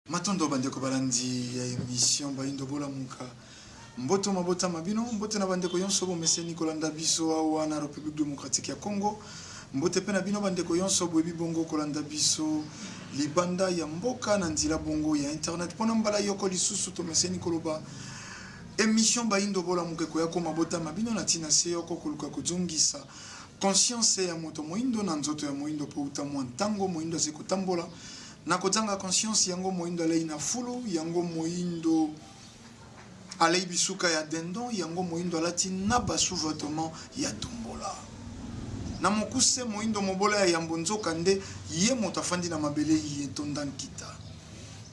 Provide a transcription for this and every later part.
Matondo bandeko balandi ya emission Bayindo Bolamuka. Mboto mabota ma bino, mbote na bandeko yonso bomeseni kolanda biso awa na Republique Democratique ya Congo. Mbote pe na bino bandeko yonso boyebi bongo kolanda biso libanda ya mboka na nzela bongo ya internet. Pona mbala yoko lisusu tomeseni koloba emission Bayindo Bolamuka ekoya ko mabota ma bino na tina se yoko koluka kozongisa conscience ya moto moyindo na nzoto ya moyindo po uta mwa ntango moyindo azali kotambola Na kozanga conscience yango moyindo alei na fulu, yango moyindo alei bisuka ya dindon, yango moyindo alati na ba sous-vêtements ya tombola. Na mokuse, moyindo mobola ya yambo nzoka nde ye moto afandi na mabele iye etonda nkita.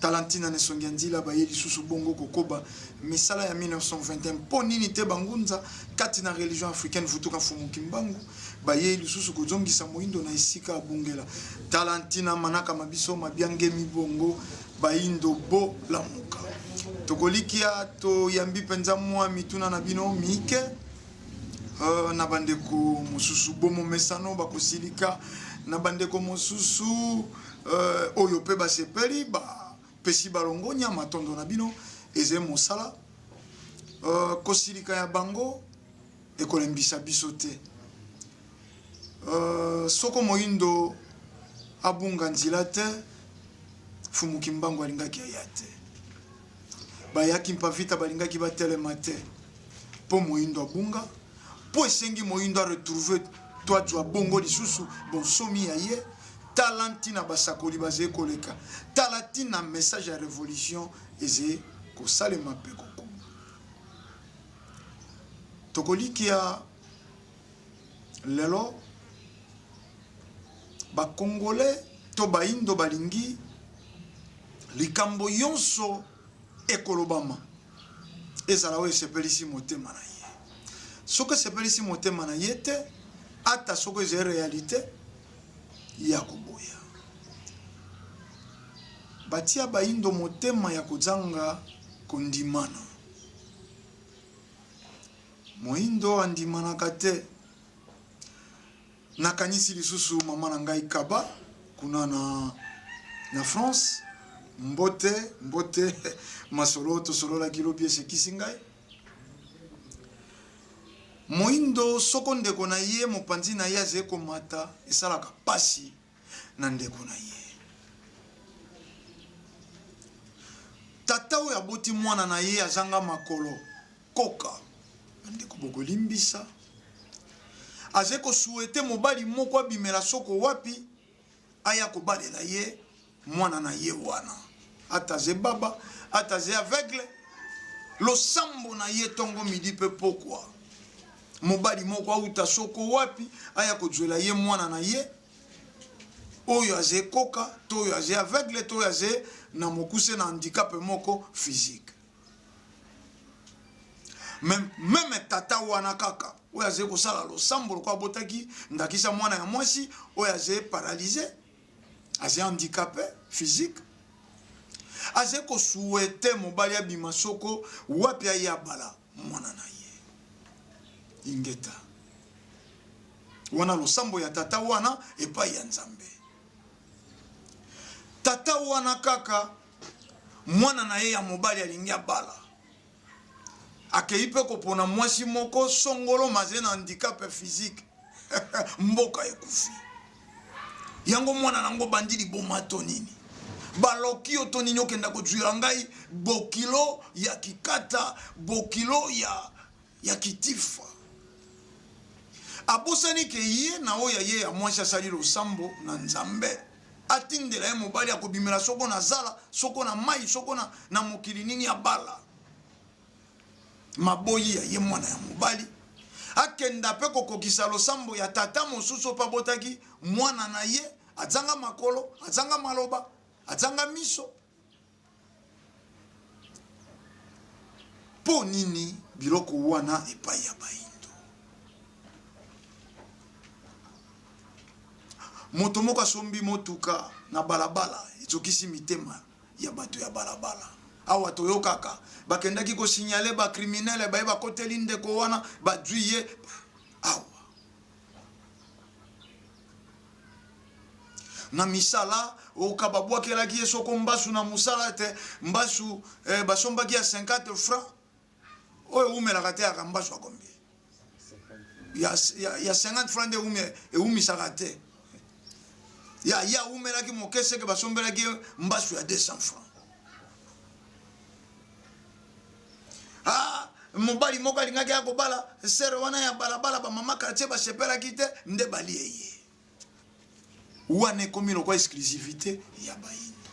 Tala ntina na esongi ya nzila baye lisusu bongo kokoba misala ya 1921 mpo nini te bangunza kati na religion africaine vutuka Mfumu Kimbangu Bayei lisusu kozongisa moindo na esika abungela. Tala ntina manaka ma biso mabiangemi bongo, Baindo bolamuka. Tokolikia toyambi mpenza mwa mituna na bino miike na bandeko mosusu bomomesano bakosilika, na bandeko mosusu oyo mpe basepeli bapesi balongonya matondo na bino. Ezali mosala kosilika ya bango Ekolembisa biso te. Euh, soko moyindo abunga nzila te, Mfumu Kimbangu alingaki aya te. Baya Kimpa Vita balingaki batelema te mpo moyindo abunga, mpo esengi moyindo a retrouver to azwa bongo lisusu bonsomi ya ye. Tala ntina basakoli bazali koleka, tala ntina message ya revolution ezali kosalema mpe kokoma. Tokolikia lelo ba congolais to bayindo balingi likambo yonso ekolobama ezala oyo esepelisi motema na ye. Soki esepelisi motema na ye te, ata soki ezali realite ye akoboya. Batia bayindo motema ya kozanga kondimana. Moindo andimanaka te. Nakanisi lisusu mama na ngai Kaba kuna na, na France. Mbote, mbote, masolo tosololaki lobi esekisi ngai. Moindo soko ndeko na ye mopanzi na ye azali komata esalaka pasi na ndeko na ye. Tata oyo aboti mwana na ye azanga makolo, koka, bandeko bokolimbisa, azali ko souhaiter mobali moko abimela soko wapi aya kobalela ye mwana na ye wana, ata aze baba, ata aze aveugle, losambo na ye tongo midi pe pokwa, mobali moko auta soko wapi aya kozuela ye mwana na ye oyo aze koka to oyo aze aveugle to oyo aze na mokuse na handicap moko physique. Meme, meme tata wana kaka oyo aze kosala losambo lokola abotaki ndakisa mwana ya mwasi oyo aze paralyse, aze handicapé physique, aze ko souhaiter mobali abima soko wapi aye abala mwana na ye. Ingeta. Wana losambo ya tata wana epai ya Nzambe. Tata wana kaka mwana na ye ya mobali alingi abala, akei mpe kopona mwasi moko songolo maze na handicap physique. Mboka ekufi. Yango mwana nango bandi liboma to nini? Baloki yo to nini okenda kozuila ngai bokilo ya kikata, bokilo ya ya kitifa. Abosani ke ye na oyo ya ye ya mwasi asali losambo na Nzambe atindela ye mobali akobimela soko na zala, soko na mayi, soko na, na mokili nini abala. Maboyi ya ye mwana ya mobali akenda pe kokokisa losambo ya tata mosusu oyo pe abotaki mwana na ye azanga makolo, azanga maloba, azanga miso. Mpo nini biloko wana epai ya baindo? Moto moko asombi motuka na balabala, ezokisi mitema ya bato ya balabala. Awa toyokaka bakendaki ko signaler ba criminels baye bakoteli ndeko wana bazwi ye awa. Na misala, Oka babwakelaki ye soko mbasu na mosala te, mbasu eh, basombaki ya 50 francs oyo ewumelaka te, yaka mbasu ya combien? Ya 50 francs nde ewumisaka te. Ya ye awumelaki moke, seke basombelaki ye mbasu ya 200 francs. Ah, mobali moko alingaki ya kobala sere wana ya balabala, bamama quartier basepelaki te nde balie ye. Wana ekomi lokwa exclusivité ya bayindo.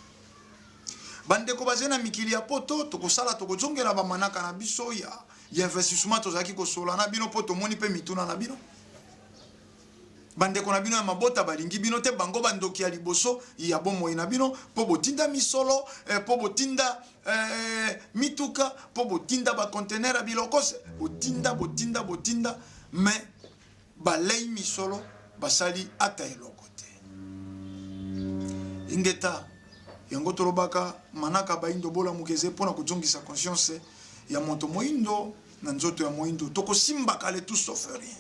Bandeko bazali na mikili ya poto, tokosala tokozongela bamanaka na biso ya investissement tozalaki kosola na bino, mpo tomoni mpe mituna na bino. Bandeko na bino ya mabota balingi bino te, bango bandoki ya liboso ya bomoi na bino, mpo botinda misolo, mpo botinda mituka, mpo botinda bacontener ya bilokose, botinda botinda botinda, mais balei misolo, basali ata eloko te. Ingeta yango tolobaka manaka bayindo bolamuka eze mpona kozongisa conscience ya moto moyindo na nzoto ya moyindo. Tokosimbaka le tout sauf rien.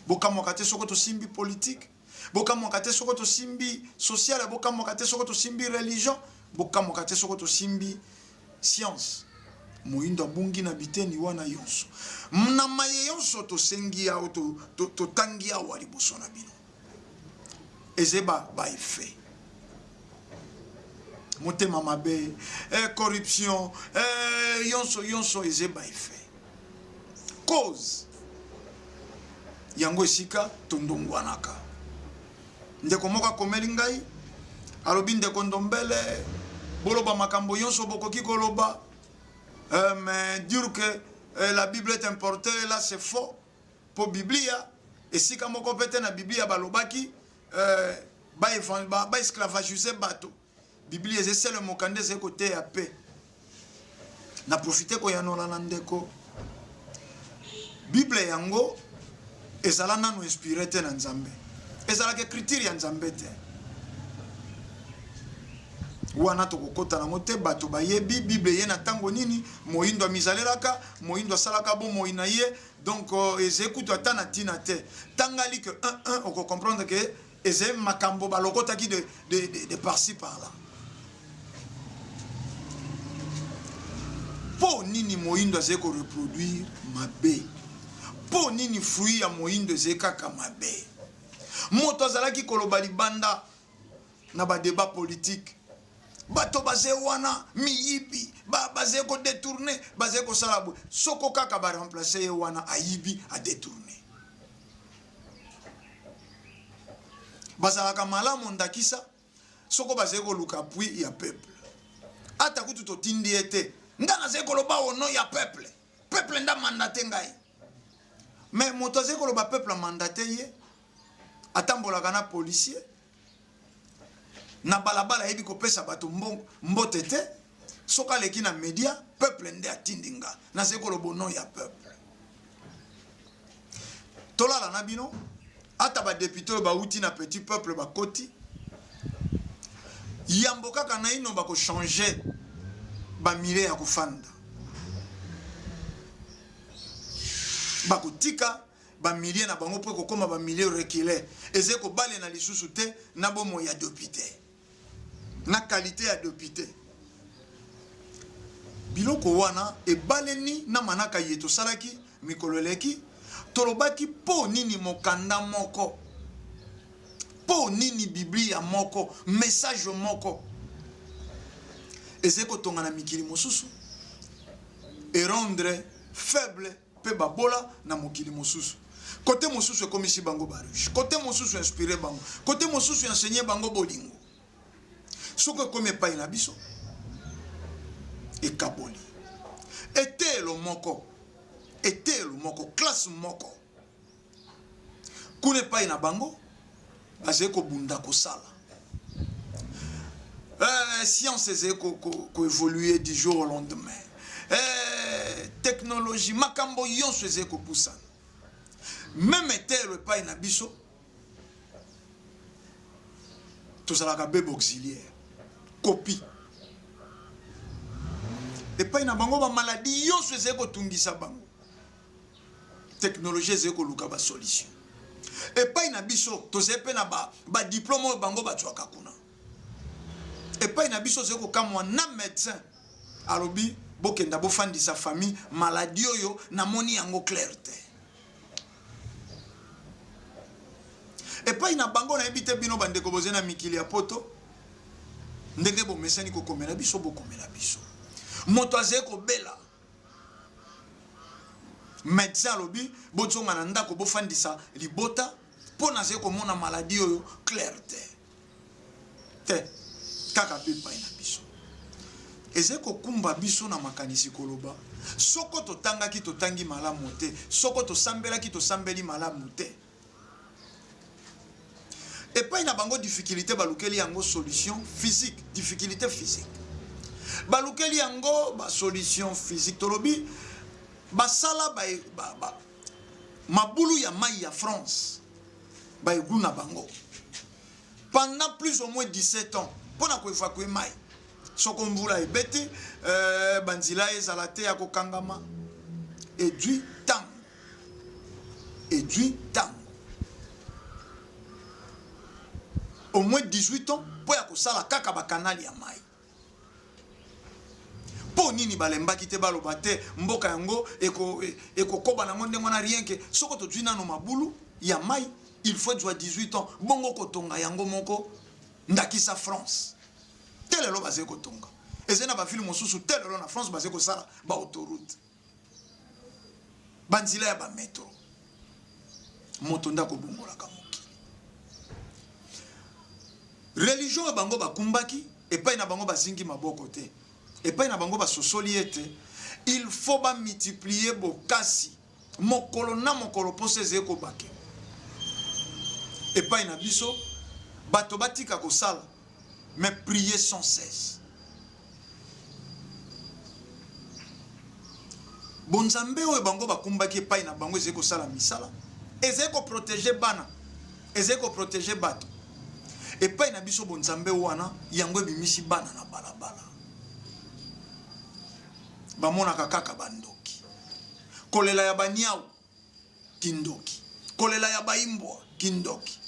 Bokamwaka te soko tosimbi politique, bokamwaka te soko tosimbi sociale, bokamwaka te soko tosimbi religion, bokamwaka te soko tosimbi science. Moyindo abungi na biteni wana yonso. Na maye yonso tosengi awa, totangi awa liboso na bino, eze ba effet. Motema mabe, corruption, yonso yonso eze ba effet. Cause yango esika tondongwanaka. Ndeko moko akomeli ngai, alobi ndeko Ndombele, boloba makambo yonso bokoki koloba, mais dire que la Bible est importée, là c'est faux. Po Biblia esika moko pe te na Biblia balobaki ba esclavagiser bato. Biblia eza sele mokanda ezali koteya pe. Na profite koyanola na ndeko. Bible yango ezala nanu inspiré te na Nzambe. Ezalaka écriture ya Nzambe te. Wana tokokota nango te, bato bayebi Bible ye na tango nini, moyindo amizalelaka, moyindo asalaka bomoi na ye, donc eze kutu ata na tina te. Tangali que 1 1 oko comprendre que eze makambo balokotaki de par-ci par-là. Po nini moyindo azali ko reproduire mabe? Po nini fruit ya moyindo ezali kaka mabe? Moto azalaki koloba libanda na ba débat politique, bato baze wana miyibi, baze ko détourner, baze kosala boye, soko kaka ba remplacer ye wana ayibi, a détourner. Bazalaka malamu ndakisa soko bazali koluka appui ya peuple. Ata kutu totindi ye te, nga nazali koloba au nom ya peuple, peuple nda mandate ngai. Mais moto azali koloba peuple a mandate ye, atambolaka na policier na balabala, ayebi kopesa bato mbote te, soki aleki na media, peuple nde atindi nga, nazali koloba au nom ya peuple. Tolala na bino, ata ba député oyo bauti na petit peuple bakoti yambo kaka naino bako changer ba milieu ya kofanda, bakotika ba milieu na bango po ekokoma ba milieu reculé, ezali kobalena lisusu te na bomoi ya député, na qualité ya député. Biloko wana ebaleni na manaka ye tosalaki mikolo eleki, tolobaki po nini mokanda moko, po nini Biblia moko, message moko ezali kotonga na mikili mosusu et rendre faible pe babola na mokili mosusu. Kote mosusu ekomisi bango ba riche, kote mosusu inspiré bango, kote mosusu enseigner bango bolingo. Soko ekomi epai na biso ekaboli eteyelo moko, eteyelo moko, classe moko kuna epai na bango bazali kobunda kosala. Science ezali koévoluer du jour au lendemain, technologie makambo nyonso ezali kopusana. Même eteyelo epai na biso tozalaka bebe auxiliaire, copie. Epai na bango ba maladie nyonso ezali kotungisa bango, technologie ezali koluka ba solution. Epai na biso tozali mpe na ba diplôme oyo bango bazwaka kuna. Epai na biso ozali kokamwa na médecin alobi bokenda bofandisa famille, maladie oyo namoni yango clair te. Epai na bango nayebi te bino bandeko bozali na mikili ya poto ndenge bomesani kokomela biso, bokomela biso. Moto azali kobela, médecin alobi bozonga na ndako bofandisa libota mpo nazali komona maladie oyo clair te. Te, kaka mpe epai na biso. Ezali kokumba biso na makanisi koloba, soko totangaki, totangi malamu te, soko tosambelaki, tosambeli malamu te. Epai na bango difficulté balukeli yango solution physique, difficulté physique. Balukeli yango ba solution physique. Tolobi basala ba, ba, ba, mabulu ya mai ya France ba egu na bango pendant plus ou moins 17 ans mpo na koevacue mai soko mvula ebeti euh, banzila ezala te ya kokangama edui ntango edui ntango au moins 18 ans mpo ya kosala kaka bakanali ya mai. Mpo nini balembaki te baloba te mboka yango ekokoba eko nango ndenge wana rien que soko tozwi nano mabulu ya mai il faut ezwa 18 ans bongo kotonga yango moko ndakisa France te lelo bazali kotonga ezali na bavile mosusu te lelo na France bazali kosala ba autoroute banzela ya bametro moto nde akobongolaka mokili. Religion oyo bango bakumbaki epai na bango bazingi maboko te, epai na bango basosoli ete il faut ba multiplier bokasi mokolo na mokolo mposa ezali kobakema. Epai na biso bato batika kosala mais prier sans cesse. Bonzambe oyo bango bakumbaki epai na bango ezali kosala misala, ezali koprotege bana, ezali koprotege bato. Epai na biso bonzambe wana yango ebimisi bana na balabala, bamonaka kaka bandoki, kolela ya baniau kindoki, kolela ya baimbwa kindoki.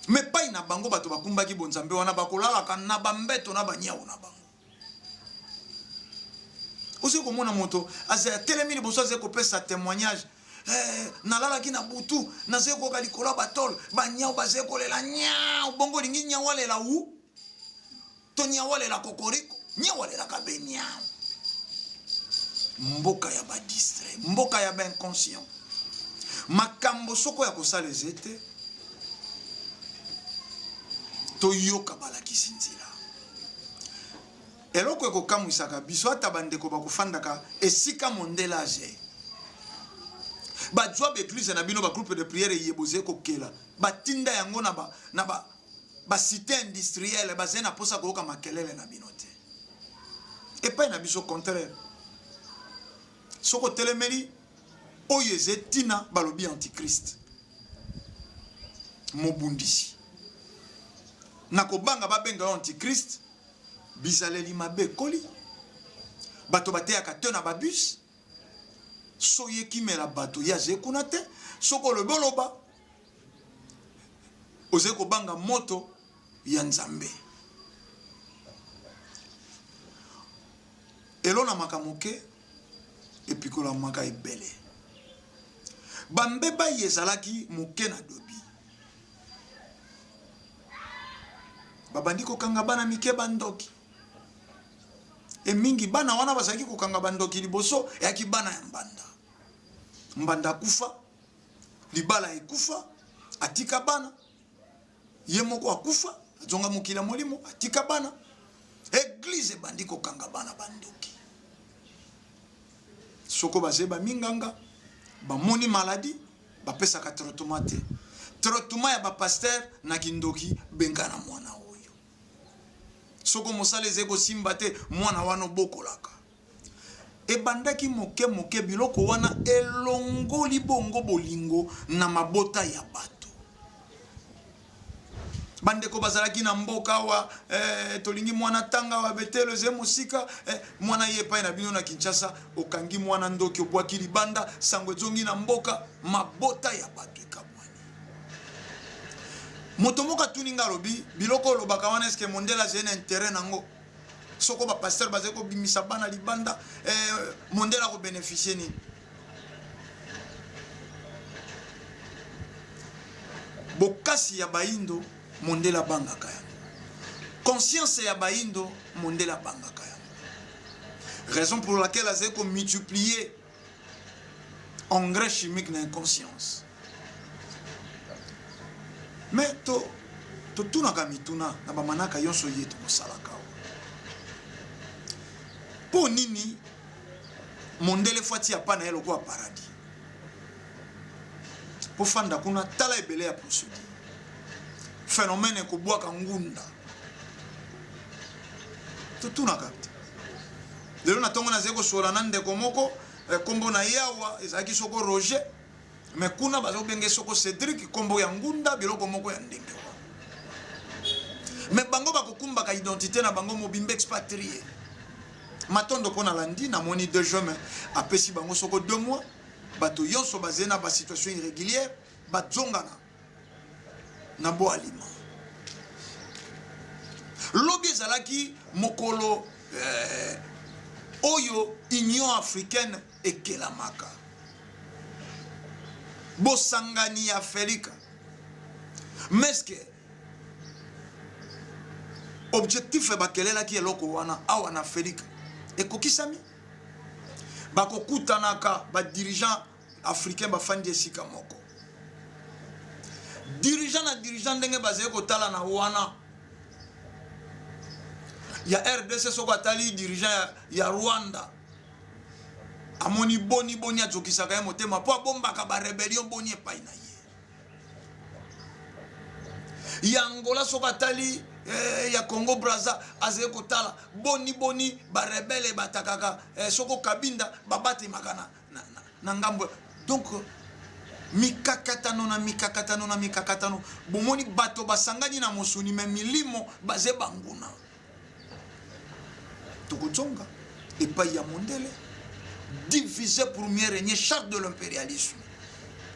Me epai na bango bato bakumbaki bonzambe wana bakolalaka na bambeto na baniau na bango. Ozali komona moto atelemi liboso azali kopesa témoignage eh, nalalaki na butu nazali koyoka likolo ya batole banyau bazali kolela nyau bongo olingi nyau alela wu to nyau alela kokoriko nyau alelaka be nyau mboka ya badistrait mboka ya bainconscient makambo soko ya kosala eze te toyoka balakisi nzela Eloko ekokamwisaka biso ata bandeko bakofandaka esika mondele aze bazwa ba eglise na bino ba groupe de prière eye bozali kokela batinda yango na ba na ba ba cité industrielle bazali na posa koyoka makelele na bino te epai na biso contraire soki otelemeli oyo eze ntina balobi antichrist mobundisi na kobanga babenga yo antichrist Bizaleli mabe ekoli. Bato bateyaka te na ba bus. Soyi ekimela bato ye azali kuna te. Soki olobi oloba ozali kobanga moto ya Nzambe. Elonamaka moke, epikolamaka ebele. Bambeba ezalaki moke na dobi. Babandi kokanga bana mike bandoki. E mingi bana wana bazalaki kokanga bandoki liboso eyaki bana ya mbanda. Mbanda akufa, libala ekufa, atika bana, ye moko akufa, azonga mokili ya molimo, atika bana. Eglise ebandi kokanga bana bandoki. Soko bazali baminganga, bamoni maladie, bapesaka traitement te. Traitement ya ba pasteur na kindoki, bengana mwana oyo. Soko mosala ezali kosimba te, mwana wana obokolaka. Ebandaki moke moke, biloko wana elongoli bongo bolingo na mabota ya bato. Bandeko bazalaki na mboka awa eh, tolingi mwana tanga awa betelo ezali mosika eh, mwana ye epai na bino na Kinshasa, okangi mwana ndoki obwaki libanda, sango ezongi na mboka, mabota ya bato ekabwani. Moto moko atuni nga, alobi biloko olobaka wana, eske mondele azali na intérêt nango? Soko ba pasteur bazali kobimisa bana libanda, mondele akobénéficie nini? Bokasi ya bayindo, mondele abangaka yango. Conscience ya bayindo, mondele abangaka yango. Raison pour laquelle azali komultiplier engrais chimique na inconscience. Mais to totunaka mituna na bamanaka nyonso ye tokosalaka awa. Mpo nini mondele fo atia pa na ye lokola paradis? Mpo fanda kuna, tala ebele ya procédure, phénomène ekobwaka ngunda. Totunaka te. Lelo na ntongo nazali kosola na ndeko moko, nkombo na ye awa ezalaki soko Roger, mais kuna bazobenge soko Cédric, nkombo ya ngunda, biloko moko ya ndenge wana. Mais bango bakokumbaka identité na bango mobimba expatrié. Matondo mpo nalandi, namoni 2 juin apesi bango soko 2 mois, bato nyonso bazali na basituation irrégulière bazongana na boalima. Lobi ezalaki mokolo oyo Union africaine ekelamaka, bosangani ya Afrika. Mais que objectif bakelelaki eloko wana awa na Afrika ekokisami? Bakokutanaka badirigeant africain, bafandi esika moko, dirigeant na dirigeant, ndenge bazali kotala na wana ya RDC. Soko atali dirigeant ya Rwanda, amoni boni boni azokisaka ye motema mpo abombaka barébellion boni epai na ye. Ya Angola, soko atali ya Congo Braza, azali kotala boni boni barebelles batakaka soko Kabinda babatemaka na ngambo. Donc mikakatano na mikakatano na mikakatano. Bomoni bato basangani na mosuni, mais milimo baze banguna. Tokozonga epai ya mondele, diviser pour mieux régner, charte de l'impérialisme.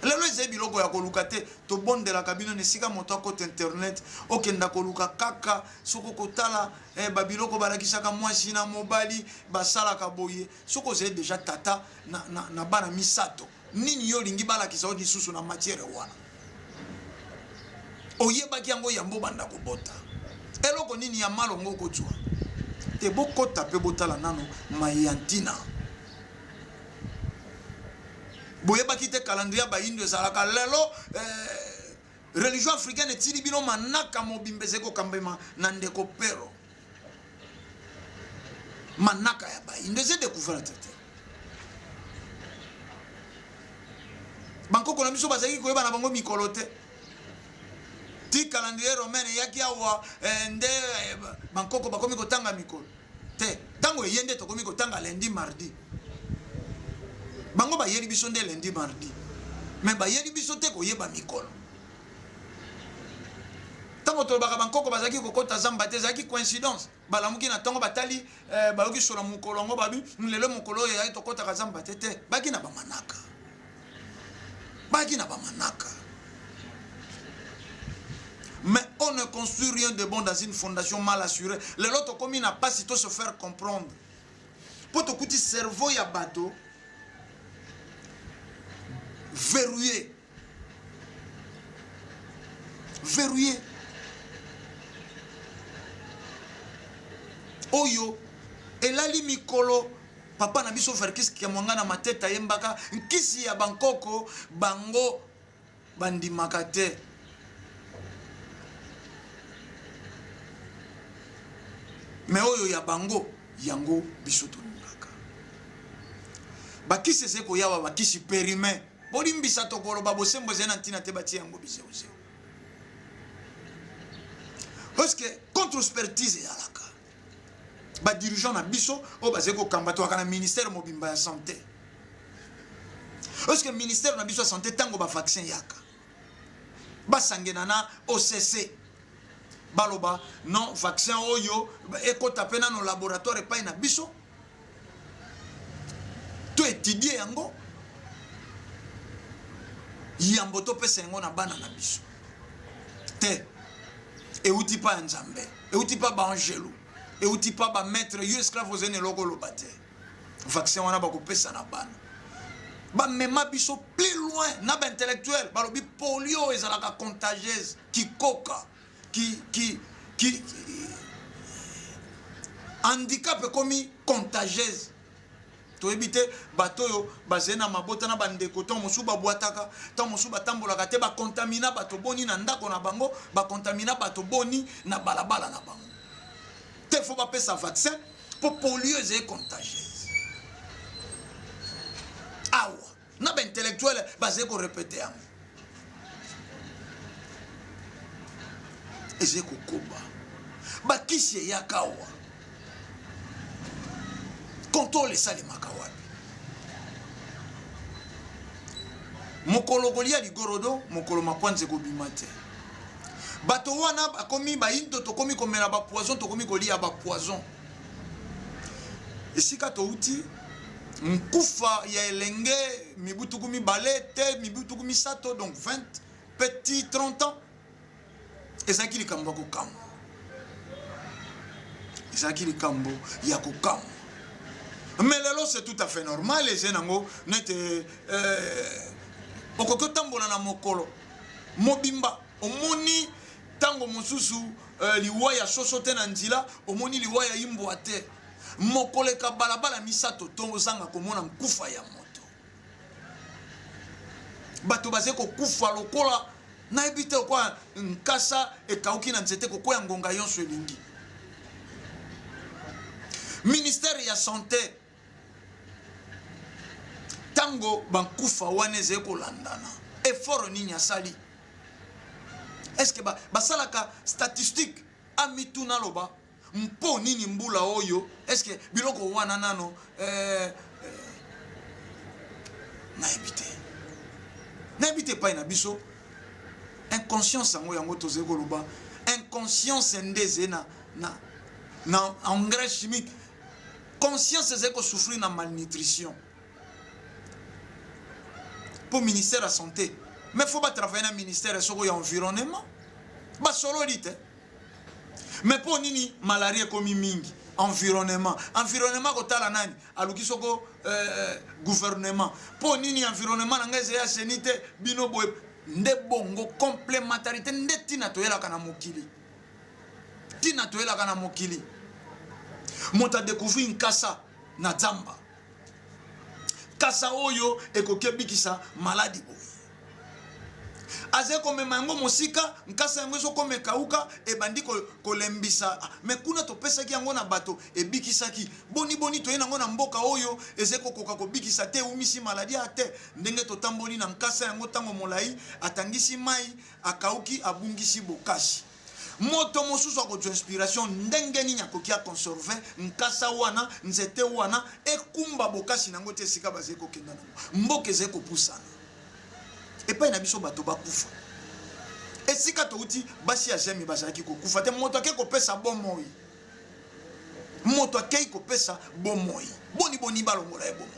Lelo ezali biloko ya koluka te. Tobondelaka bino na esika moto akota internet, okenda koluka kaka soki okotala babiloko balakisaka mwasi na mobali basalaka boye. Soki ozali déjà tata na bana misato, nini yo olingi balakisa yo lisusu na matière wana? Oyebaki yango yambo banda kobota. Eloko nini ya malongo okozwa te? Bokota mpe botala nano maye ya ntina. Boyebaki te calendrier ya bayindo ezalaka lelo. Religion africaine etili bino manaka mobimba, ezali kokambema na ndeko Pero. Manaka ya bayindo eza découverte te. Bankoko na biso bazalaki koyeba na bango mikolo te ti calendrier romaine eyaki awa nde bankoko bakomi kotanga mikolo te. Ntango eye nde tokomi kotanga lundi, mardi. Bango bayeli biso nde lundi, mardi, mais bayeli biso te koyeba mikolo. Ntango tolobaka bankoko bazalaki kokɔta zamba te, ezalaki coïncidence. Balamuki na ntongo, batali, bayoki sola mokolo yango, babi lelo mokolo oyo eyaki tokɔtaka zamba te. Te, baki na bamanaka, baki na bamanaka. Mais on ne construit rien de bon dans une fondation mal assurée. Lelo tokomi na pasi to se faire comprendre mpo tokuti cerveau ya bato verrouillé, verrouillé. Oyo elali mikolo, papa na biso Verckys Kiamwanga na Matete ayembaka nkisi ya bankoko, bango bandimaka te. Mais oyo ya bango, yango biso tolingaka. Bakisi ezali koyawa, bakisi périmé. Bolimbisa, tokoloba bosembo ezali na ntina te. Batie yango bizeuzeu parce que contre expertise eyalaka. Badirigeant na biso oyo bazali kokamba, toyaka na ministère mobimba ya santé. Parce que ministère na biso ya santé, ntango bavaccin yaka, basangena na OCC, baloba non, vaccin oyo ekota mpe nano laboratoire epai na biso, to étudie yango yambo topesa yango na bana na biso te. Euti pa ya Nzambe, euti pa ba angelu, euti pa ba maître. Yo esclave ozali na eloko oloba te. Vaccin wana bakopesa na bana. Bamema biso plus loin na ba intellectuel, balobi polio ezalaka contagieuse, kikoka, ki, ki, ki, handicap ekomi contagieuse. Toyebi te bato oyo bazali na mabota na bandeko, ntango mosusu babwataka, ntango mosusu batambolaka te, bakontamina bato boni na ndako na bango, bakontamina bato boni na balabala na bango. Te fo bapesa vaccin mpo polio ezali contagieuse. Awa na baintellectuel bazali korepete yango, ezali kokoba. Bakisi eyaka awa, contrôle esalemaka wapi? Mokolo kolia ligorodo, mokolo makwanza ekobima te. Bato wana bakomi bayindo, tokomi komela bapoison, tokomi kolia bapoison. Esika touti, nkufa ya elenge mibu 20 te, mibu 30, donc 20 petit 30 ans, ezalaki likambo ya kokamwa, ezalaki likambo ya kokamwa. Mais lelo c'est tout à fait normal, eza nango nete okoki otambola na mokolo mobimba, omoni ntango mosusu liwa ya soso te na nzela, omoni liwa ya imbwa te. Mokolo eka balabala misato to ozanga komona nkufa ya moto. Bato bazali kokufa lokola nayebi te, lokola nkasa ekauki na nzete, kokwea ngonga nyonso elingi. Ministère ya santé, ntango bankufa wana ezali kolandana, effort nini asali? Est-ce que basalaka statistique amituna loba mpo nini mbula oyo? Est-ce que biloko wana nano nayebi te, nayebi te. Epai na biso inconscience yango, yango tozali koloba inconscience nde ezali na engrais chimique. Conscience ezali kosouffrir na malnutrition mpo ministère ya santé, mais faut batravaille na ministère soko ya environnement, basololi te. Mais mpo nini malaria ekomi mingi? Environnement, environnement kotala nani aluki soko gouvernement. Mpo nini environnement na ngai ezali aseni te? Bino boye nde bongo complémentarité nde ntina toyelaka na mokili, ntina toyelaka na mokili. Moto adécouvrir nkasa na zamba, kasa oyo ekoki ebikisa maladi boye, azali komema yango mosika, nkasa yango ezokoma ekauka, ebandi kolembisa. Me kuna topesaki yango na bato, ebikisaki. Boni boni toye nango na mboka oyo ezali kokoka kobikisa te, eumisi maladi ya te? Ndenge totamboli na nkasa yango ntango molai, atangisi mai, akauki, abungisi bokasi. Moto mosusu akozwa inspiration ndenge nini akoki aconserve nkasa wana, nzete wana ekumba bokasi nango te esika bazali kokenda nango. Mboka ezali kopusana. Epai na biso bato bakufa. Esika touti, basi ya zemi bazalaki kokufa te. Moto akei kopesa bomoi, moto akei kopesa bomoi, boni boni balongola ye bomoi?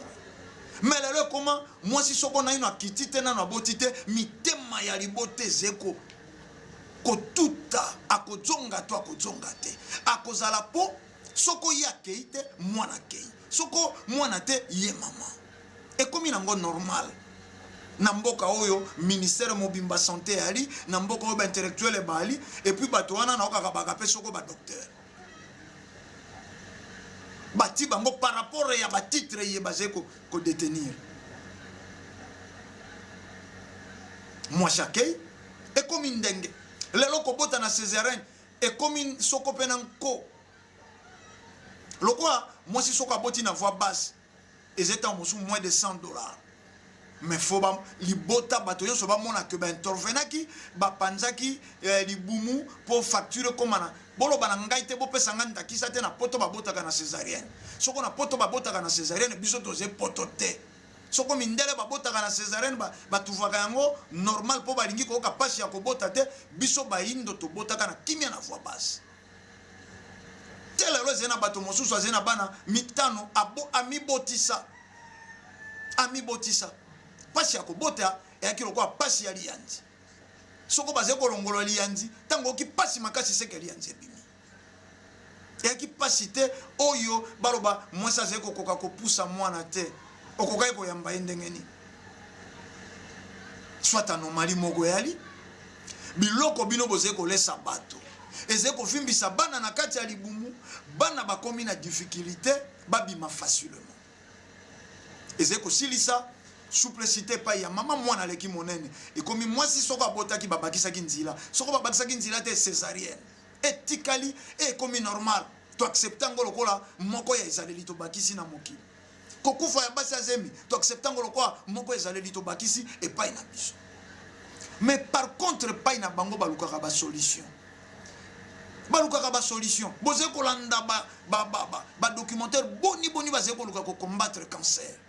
Me lelo ekoma mwasi soko naino akiti te, nano aboti te, mitema ya libota ezeko kotuta, akozonga to akozonga te, akozala po soko ye akei te, mwana akei, soko mwana te, ye mama. Ekomi nango normal na mboka oyo ministère mobimba santé eyali, na mboka oyo baintellectuel ebali, et puis bato wana naokaka baka mpe soko badocteur bati bango par rapport ya batitre ye bazali kodétenir. Mwasi akei, ekomi ndenge lelo kobota na césarienne ekomi soko mpe na nko. Lokola mwasi soko aboti na voie basse, eza ntango mosusu moins de 100 $, mais fo ba libota bato nyonso bamona ke baintervenaki, bapanzaki libumu mpo facture ekóma na. Boloba na ngai te, bopesa ngai ndakisa te na poto babotaka na césarienne. Soko na poto babotaka na césarienne, biso toze poto te. Soko mindele babotaka na césarienne, batuvaka yango normal mpo balingi koyoka mpasi ya kobota te. Biso bayindo tobotaka na kimia na voie basse te. Lelo ezali na bato mosusu azali na bana mitano, amibotisa, amibotisa, mpasi ya kobota eyaki lokola mpasi ya liyanzi. Soko bazali kolongola liyanzi, ntango oyoki mpasi makasi seke liyanzi ebimi. Eyaki mpasi te oyo baloba mwasi azali kokoka kopusa mwana te, okokaki koyamba ye ndenge nini? Soit anomalie moko eyali biloko bino bozali kolesa bato ezali kovimbisa bana na kati ya libumu, bana bakomi na difficulté babima facilement. Ezali kosilisa souplecite epai ya mama, mwana aleki monene, ekomi mwasi soko abotaki babakisaki nzila, soko babakisaki nzila te cesarienne etikali e ekomi normal, to accepte yango lokola moko ya ezaleli tobakisi na mokili. Kokufa ya basi ya zemi to accepte yango lokola moko ya ezaleli tobakisi epai na biso. Mais par contre epai na bango balukaka ba solution, balukaka ba solution. Bozali kolanda ba documentaire boni boni bazali koluka ko combattre cancer.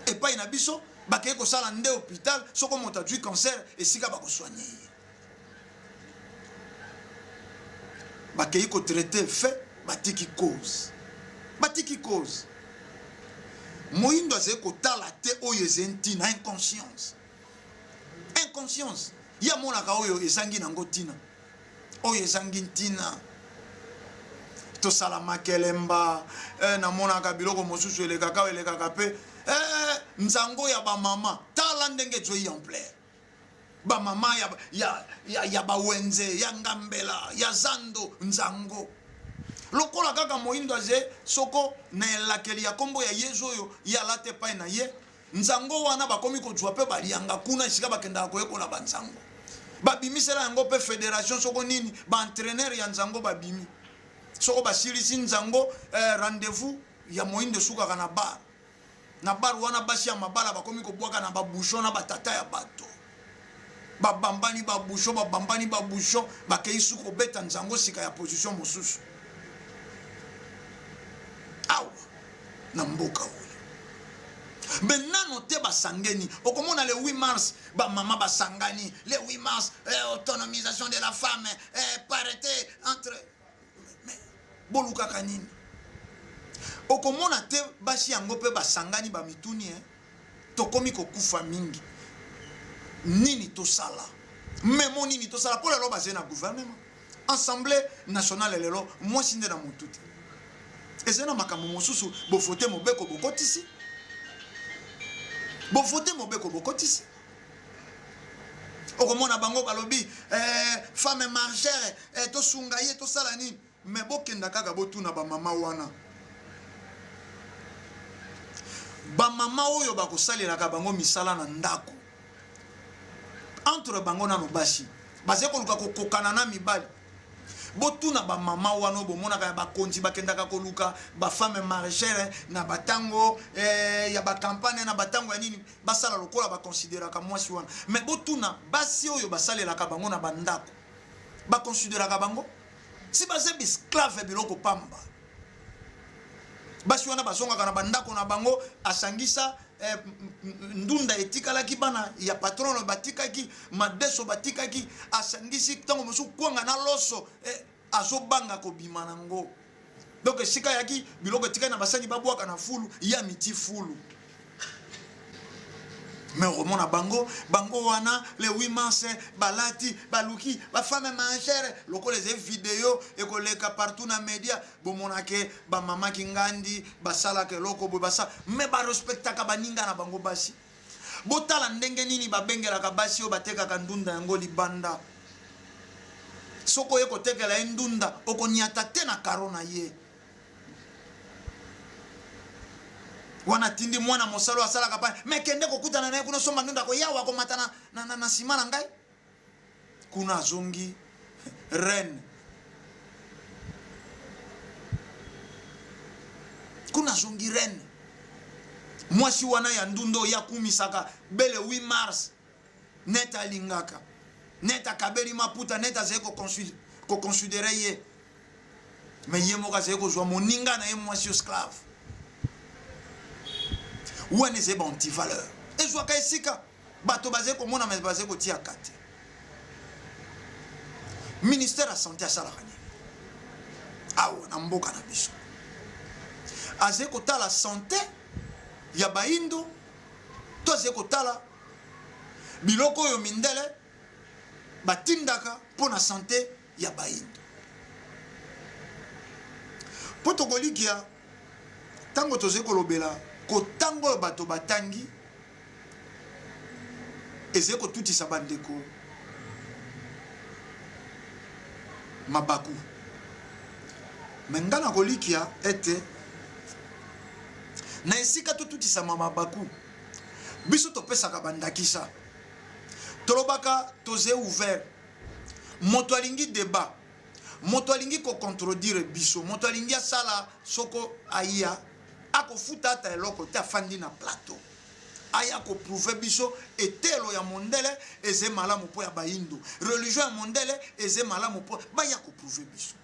Epai na biso bakei kosala nde hôpital soko moto azwi cancer esika bakosoigne ye, bakei kotraite fait, batiki cause, batiki cause. Moyindo azali kotala te oyo ezali ntina, inconscience, inconscience. Ye amonaka oyo ezangi nango ntina, oyo ezangi ntina. Tosala makelemba, namonaka biloko mosusu elekaka elekaka mpe nzango ya bamama, tala ndenge ezwi ampleur. Bamama ya bawenze, ya ngambela, ya zando, nzango. Lokola kaka moyindo aze soko na elakeli ya kombo ya Yezu oyo ye alata epai na ye, nzango wana bakomi kozwa mpe balianga kuna esika bakendaka koyekola banzango. Babimisela yango mpe federation soko nini, ba entraîneur ya nzango babimi. Soko basilisi nzango, rendez-vous ya moyindo esukaka na bar. Na bar wana basi ya mabala bakomi kobwaka na ba bouchon na batata ya bato. Babambani ba bouchon, babambani ba bouchon, bakei su kobeta nzango sika ya position mosusu. Awa na mboka oyo me nano te basangeni. Okomona le 8 mars ba mama basangani, le 8 mars, autonomisation de la femme, parité entre, mais bolukaka nini? Okomona te basi yango mpe basangani bamituni, tokomi kokufa mingi, nini tosala? Memo nini tosala? Mpo lelo bazali na gouvernement, assemblée nationale, lelo mwasi nde na motu te. Ezali na makambo mosusu, bovote mobeko bokotisi, bovote mobeko bokotisi. Okomona bango balobi, femme margere, tosunga ye, tosala nini? Me bokenda kaka botuna bamama wana, bamama oyo bakosalelaka bango misala na ndako, entre bango nano basi bazali koluka kokokana na mibali. Botuna bamama wana oyo bomonaka ya bakonzi bakendaka koluka bafemme maraîchère na batango ya bacampagne, na batango ya nini, basala lokola bakonsideraka mwasi wana. Me botuna basi oyo basalelaka bango na bandako, bakonsideraka bango si baza bisclave, biloko pamba. Basi wana bazongaka na bandako na bango, asangisa ndunda etikalaki, bana ya patron batikaki madeso, batikaki, asangisi ntango mosusu kwanga na loso, azobanga kobima nango. Donc esika yaki biloko etikali na basani babwaka na fulu ya miti fulu. Mais okomona bango, bango wana le 8 mars balati, baluki bafemme mangere lokola eza video ekoleka partout na media. Bomonake bamama kingandi basalaka eloko boye, basala me barespectaka baninga na bango basi. Botala ndenge nini babengelaka basi oyo batekaka ndunda yango libanda. Soki oye kotekela ye ndunda, okonyata te na karo na ye wana. Atindi mwana mosala oyo asalaka pa me, kende kokutana na ye kuna, somba ndunda, koyawa komata na nsima na ngai kuna, azongi reine kuna, azongi reine. Mwasi wana ya ndunda oyo akumisaka bele 8 mars, net alingaka, net akabeli maputa, net azali koconsidere ye, me ye moko azali kozwa moninga na ye mwasi esclave wana. Ezali ba antivaleur, ezwaka esika bato bazali komona me bazali kotiaka te. Ministère ya santé asalaka nini awa na mboka na biso? Azali kotala santé ya bayindo to azali kotala biloko oyo mindele? Batindaka mpo na sante ya bayindo. Mpo tokolikia ntango tozali kolobela kotanga oyo bato batangi ezali kotutisa bandeko mabaku. Me nga nakolikia ete na esika totutisama mabaku, biso topesaka bandakisa. Tolobaka toze ouvert. Moto alingi debat, moto alingi ko contredire biso, moto alingi asala soko aya akofuta ata eloko te, afandi na plateau aya ko prouver biso etelo ya mondele eze malamu mpo ya bayindo, religion ya mondele eze malamu mpo baya ko prouver biso.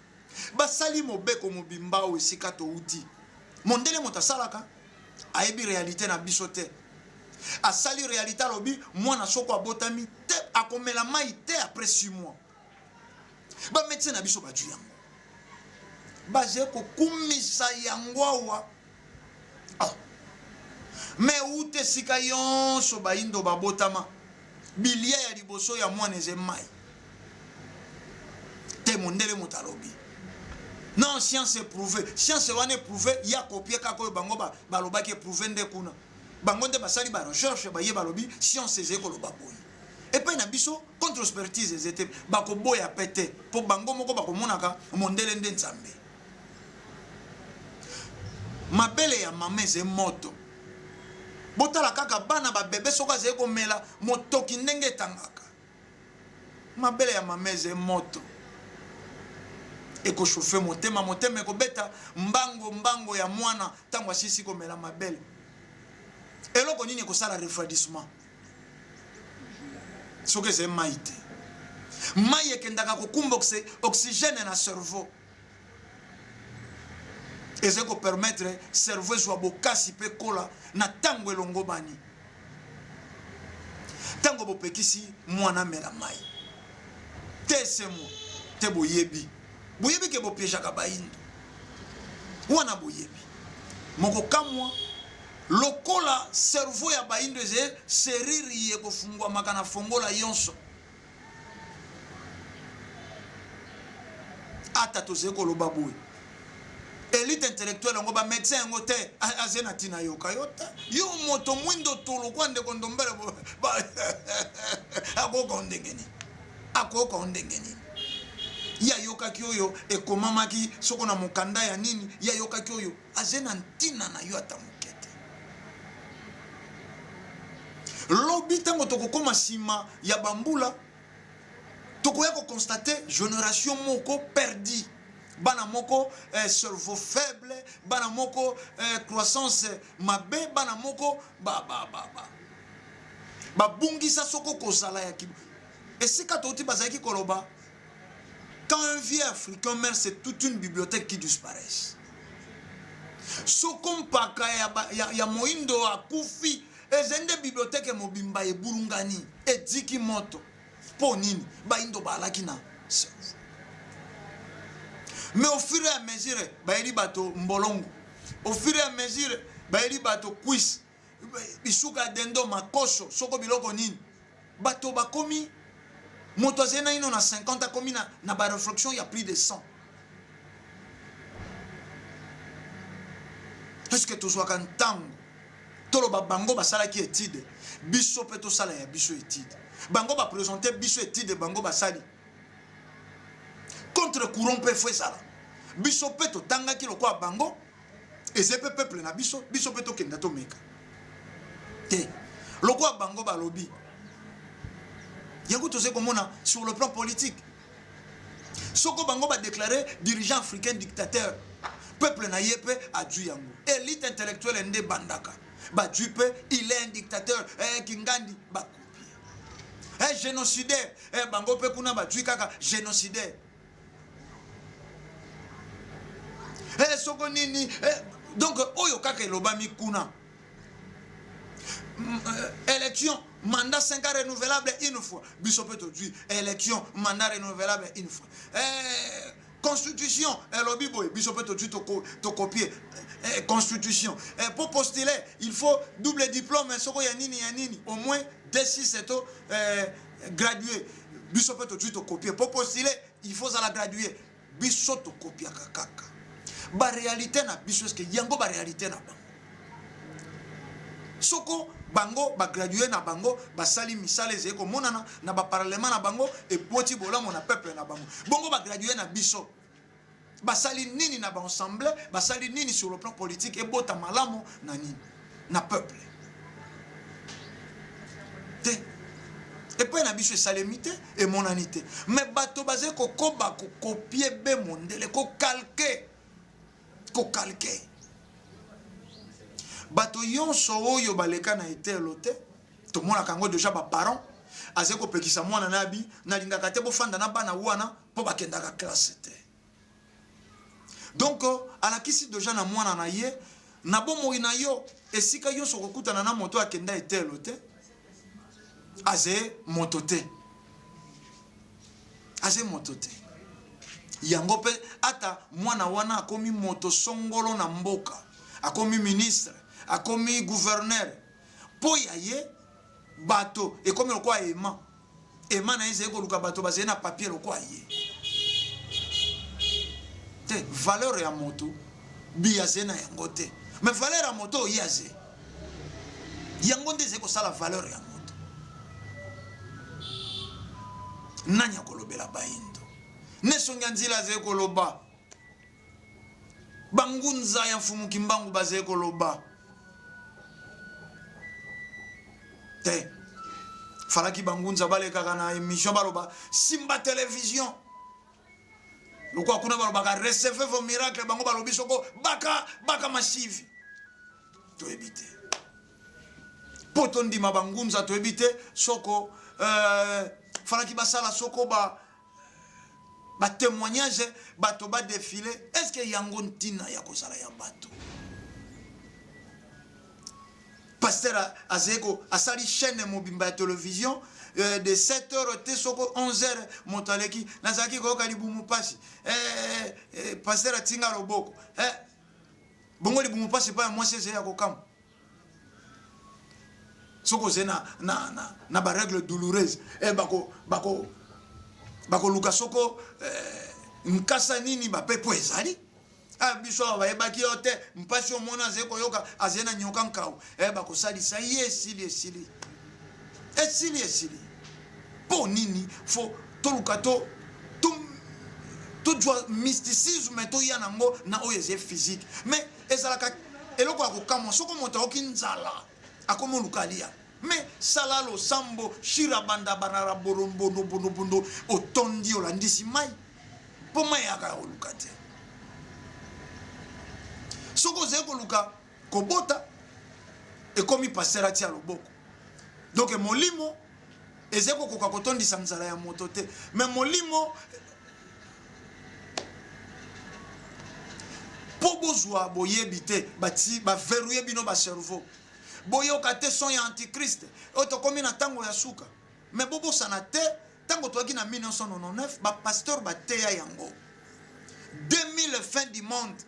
Basali mobeko mobimba oyo esika towuti. Mondele moto asalaka ayebi realite na biso te. Asali realite alobi mwana soko abotami te akomela mai te après 6 mois. Ba medecin na biso bajui yango. Baze kokumisa yango awa. Ah. Mais uta esika yonso bayindo babotama, bilia ya liboso ya mwana eze mai. Te mondele moto alobi. Non, science éprouvé. Science wana éprouvé, ya copier kaka oyo bango balobaki éprouvé nde kuna. Bango nde basali ba recherche baye balobi science ezali koloba boye. Epai na biso contre expertise eze te, bakoboya pe te po bango moko bakomonaka mondele nde Nzambe. Mabele ya mama eze moto. Botala kaka bana ba bebe soki azali komela motoki ndenge etangaka. Mabele ya mama eze moto. Eko chauffer motema, motema ekobeta mbango mbango ya mwana tango asilisi komela mabele. Eloko nini ekosala refroidissement? Soki ezali mai te. Mai ekendaka kokumba oxygène na cerveau. Ezali ko permettre cerveau ezwa bokasi mpe ekola na tango elongobani. Tango bopekisi mwana amela mai te esemo te, boyebi boyebi ke bopiejaka bayindo wana, boyebi mokokamwa lokola cerveau ya bayindo ezali serrure iye kofungwamaka na fongola yonso. Ata tozali koloba boye, elite intellectuelle yango ba medecin yango te aze na tina yoka yo te, yo moto mwindo tolokwa ndeko Ndombele akoyoka yo ndenge nini? Akoyoka yo ndenge nini? Ye ayokaki oyo ekomamaki soko na mokanda ya nini, ye ayokaki oyo aze na ntina na yo ata moke te. Lobi ntango tokokoma nsima ya bambula, tokoya ko constater generation moko perdi, bana moko eh, cerveau faible, bana moko eh, croissance mabe, bana moko ba, ba, ba, ba. babungisa soko kozala ya kibo. Esika touti bazalaki koloba quand un vieux africain meurt, c'est toute une bibliothèque qui disparaît. Soko mpaka ya, ya, ya moindo akufi, ezali nde bibliothèque mobimba ebulungani, ediki moto. Mpo nini? Baindo baalaki na cerveau. Mais au fur et à mesure bayeli bato mbolongo, au fur et à mesure bayeli bato cuisse, bisuka ya dendo, makoso, soko biloko nini, bato bakomi, moto azali naino na 50 akomi na, na ba reflexion ya plus de 100. Est-ce que tozwaka ntango toloba bango basalaki étude, biso mpe tosala ya biso étude? Bango ba présenter biso étude bango basali contre courant mpe fo ezala biso mpe totangaki lokola bango, eza mpe peuple na biso, biso mpe tokenda tomeka te lokola bango balobi. Yango tozali komona sur le plan politique, soko bango badeklare dirigeant africain dictateur, peuple na ye mpe adui yango. Élite intellectuelle nde bandaka badui mpe il est un dictateur, eh, Kingandi bakopie, eh, génocidaire, eh, bango mpe kuna badui kaka génocidaire, eh, soko nini, eh, donc oyo kaka elobami kuna. Élection mandat 5 ans renouvelable une fois, biso mpe tozwi élection mandat renouvelable une fois. Eh, constitution elobi boye, biso mpe tozwi tokopie eh, constitution. Eh, pour postuler il faut double diplôme, soko ya nini ya nini, au moins D6 to eh, gradué, biso mpe tozwi tokopie mpo postule, il faut ozala gradué. Biso tokopiaka kaka baréalité na biso. Eske yango baréalité na bango? Soko bango bagradue na bango basali misala ezali komonana na baparlement na bango, epoti bolamu na peuple na bango. Bongo bagradue na biso basali nini na baensemble? Basali nini sur le plan politique ebota malamu na nini na peuple te? Epai na biso esalemi te, emonani te. Me bato bazali kokoba kokopie be mondele, kocalquer, kocalquer. Bato nyonso oyo baleka na etelo te, tomonaka yango deja. Baparent azali kopekisa mwana na abi nalingaka te bofanda na bana wana mpo bakendaka classe te. Donc alakisi deja na mwana na ye na bomoi na yo, esika nyonso okokutana na moto akenda etelo te, aze moto te, aze moto te. Yango mpe ata mwana wana akomi moto songolo na mboka, akomi ministre, akomi gouverneur, mpo ya ye bato ekomi lokola ema ema na ye ezali koluka bato bazali na papier lokola ye te. Valeur ya moto bi azali na yango te, mais valeur ya moto oyo ye aze yango nde ezali kosala valeur ya moto. Nani akolobela bayindo? Nesongi ya nzila azali koloba, bangunza ya Mfumu Kimbangu bazali koloba te. Falaki bangunza balekaka na émission, baloba simba télévision lokola kuna balobaka "Recevez vos miracles". Bango balobi soko baka baka masivi. Toyebi te mpo tondima bangunza, toyebi te soko falaki basala soko ba batémoignage, bato badéfiler. Est ce que yango ntina ya kozala ya bato? Pasteur azali ko asali chaîne mobimba ya télévision de 7 heures te soko 11 heures, moto aleki: "Nazalaki koyoka libumu mpasi, pasteur atinga loboko." Bongo libumu mpasi epai ya mwasi ezali ya kokamwa. Soki ozali na barègle douloureuse, bakoluka soko nkasa nini bapepo ezali. Ah, biso awa bayebaki yo te. Mpasi omona azali koyoka, azali na nyoka nkau, bakosalisa ye. Esili, esili, esili, esili. Mpo nini fo toluka to tozwa mysticisme, toya nango na oyo ezali physique? Mais ezalaka eloko ya kokamwa, soko moto ayoki nzala, akomi oluka alia. Mais sala losambo, shira banda banara borombondobondobondo, otondi, olandisi mai, mpo mai eyaka ya koluka te. Soki ozali koluka kobota, ekomi pasteur atia loboko. Donc molimo ezali kokoka kotondisa nzala ya moto te. Mais molimo, mpo bozwa boyebi te, bati baverrouiller bino bacerveau, boyoka te son ya antichrist oyo. Tokomi na ntango ya suka. Mais bobosana te, ntango toyaki na 1999, bapasteur bateya yango 2000, fin du monde.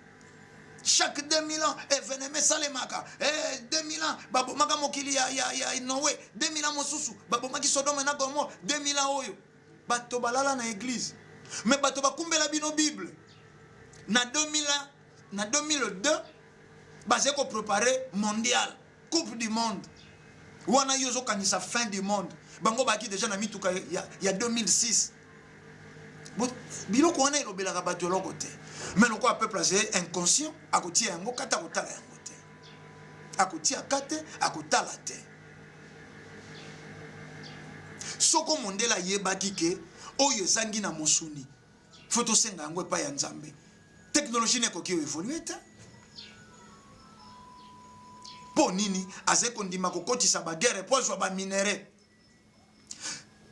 Chaque 2000 ans événement esalemaka. 2000 ans babomaka mokili ya Noé, 2000 ans mosusu babomaki Sodome na Gomore. 2000 ans oyo bato balala na église, mais bato bakumbela bino Bible na 2000 ans, na 2002 bazali kopréparer mondial, Coupe du monde wana. Yo ozokanisa fin du monde, bango baki déjà na mituka ya 2006. Biloko wana elobelaka bato eloko te. Mais lokola peuple azali inconscient, akotia yango kata, akotala yango te, akotia ka te, akotala te. Soko mondele ayebaki ke oyo ezangi na mosuni, fo tosenga yango epai ya Nzambe, technologie na ekoki oévoluer te. Mpo nini azali kondima kokotisa baguerre mpo azwa baminerais?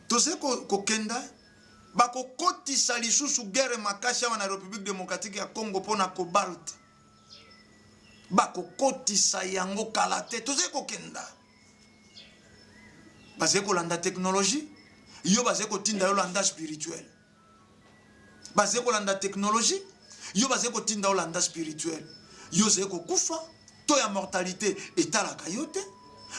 Tozali kokenda, bakokotisa lisusu guerre makasi awa na République démocratique ya Congo mpo na cobalt. Bakokotisa yango kala te. Tozali kokenda, bazali kolanda technologie. Yo bazali kotinda yo landa spirituel, bazali kolanda technologie. Yo bazali kotinda olanda spirituel, yo ozali kokufa. To ya mortalité etalaka yo te,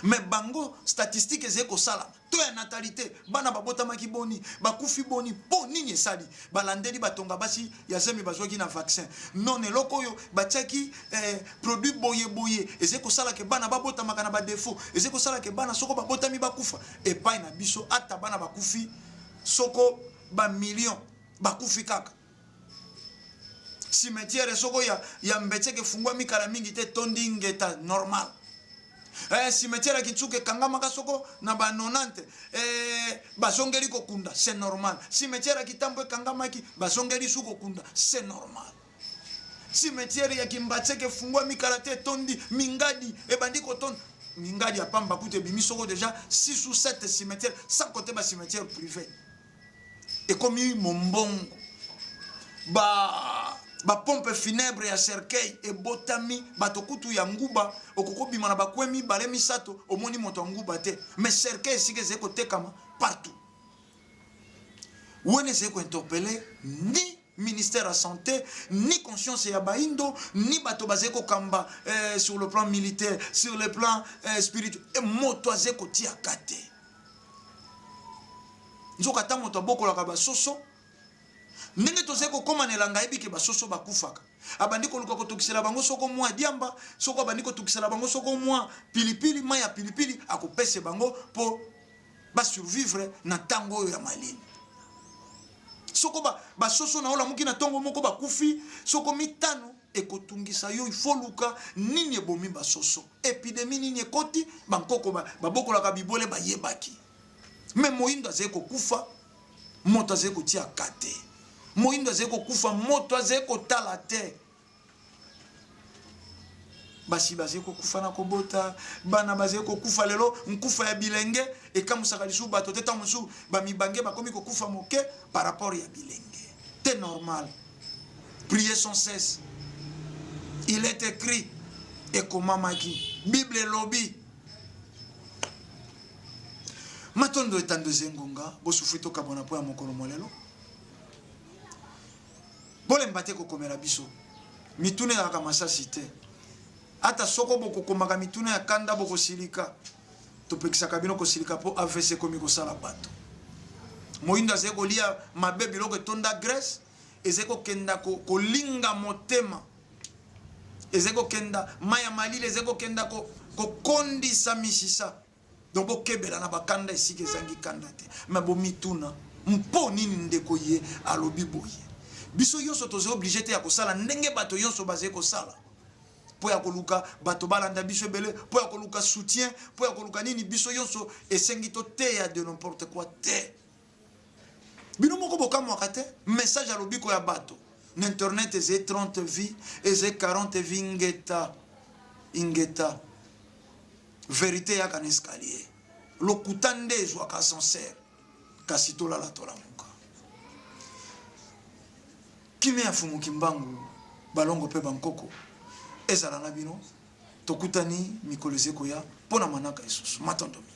mais bango statistique ezali kosala. Taux ya natalité, bana babotamaki boni, bakufi boni, mpo nini esali? Balandeli batonga basi ya zemi bazwaki na vaccin non, eloko oyo batiaki produit boye boye ezali kosala ke bana babotamaka na badéfauts, ezali kosala ke bana soko babotami bakufa. Epai na biso, ata bana bakufi soko bamillion, bakufi kaka. Cimetière soko ya Mbetseke efungwami kala mingi te, tondi ngeta, normal. Cimetière ya Kintsuku ekangamaka soko na ba 90, bazongeli kokunda, c'est normal. Cimetière ya Kitambo ekangamaki, bazongeli su kokunda, c'est normal. Cimetière ya Kimbatseke efungwami kala te, etondi mingadi, ebandi kotonda mingadi ya pamba. Kutu ebimi soko déjà 6 ou 7 cimetière, sans compter bacimetière privé. Ekomi mombongo. Ba bapompe funèbre ya cercueil ebotami. Bato kutu ya nguba, okokobima na bakwe mibale misato, omoni moto ya nguba te, mais cercueil esika ezali kotekama partout. Wana ezali kointerpeller ni ministère ya Santé, ni conscience ya baindo, ni bato bazali kokamba sur le plan militaire, sur le plan spirituel. Moto azali kotiaka te. Nzoka ata moto abokolaka basoso, ndenge tozali kokóma na elanga, ayebi ke basoso bakufaka, abandi koluka kotokisela bango soko mwa diamba, soko abandi kotokisela bango soko mwa pilipili, mai ya pilipili, akopesa bango mpo basurvivre na ntango oyo ya malili. Soko basoso na olamuki na ntongo moko bakufi soko mitano, ekotungisa yo. Ifo luka nini ebomi basoso, épidémie nini ekoti. Bankoko babokolaka bibwele, bayebaki. Mais moyindo azali kokufa, moto azali kotiaka te. Moyindo azali kokufa, moto azali kotala te. Basi bazali kokufa na kobota, bana bazali kokufa. Lelo nkufa ya bilenge ekamusaka lisusu bato te. Ntango mosusu bamibange bakomi kokufa moke par rapport ya bilenge te, normal. Prier sans cesse, il est écrit, ekomamaki, Bible elobi. Matondo etando ezengonga bosufri. Tokabwana mpo ya mokolo molelo. Bolemba te kokomela biso mituna, ezalaka masasi te. Ata soko bokokomaka mituna ya kanda, bokosilika, topekisaka bino kosilika mpo AVC ekomi kosala bato. Moyindo azali kolia mabe, biloko etonda graisse, ezali kokenda kolinga motema, ezali kokenda mai ya malili, ezali kokenda kokondisa misisa. Donc bokebela na bakanda esika ezangi kanda te. Mais bomituna mpo nini ndeko ye alobi boye. Biso nyonso tozali obligé te ya kosala ndenge bato nyonso bazali kosala mpo ya koluka bato balanda biso ebele, mpo ya koluka soutien, mpo ya koluka nini. Biso nyonso esengi toteya de n'importe quoi te. Bino moko bokamwaka te, message ya lobiko ya bato na internet ezali 30 vues, ezali 40 vues. Ingeta, ingeta. Vérité eyaka na escalier, lokuta nde ezwaka ascenseur. Kasi tolala, tolamuka. Kimia ya Fumuki Mbangu, balongo mpe bankoko ezala na bino. Tokutani mikolo eze koya mpo na manaka lisusu. Matondo mingi.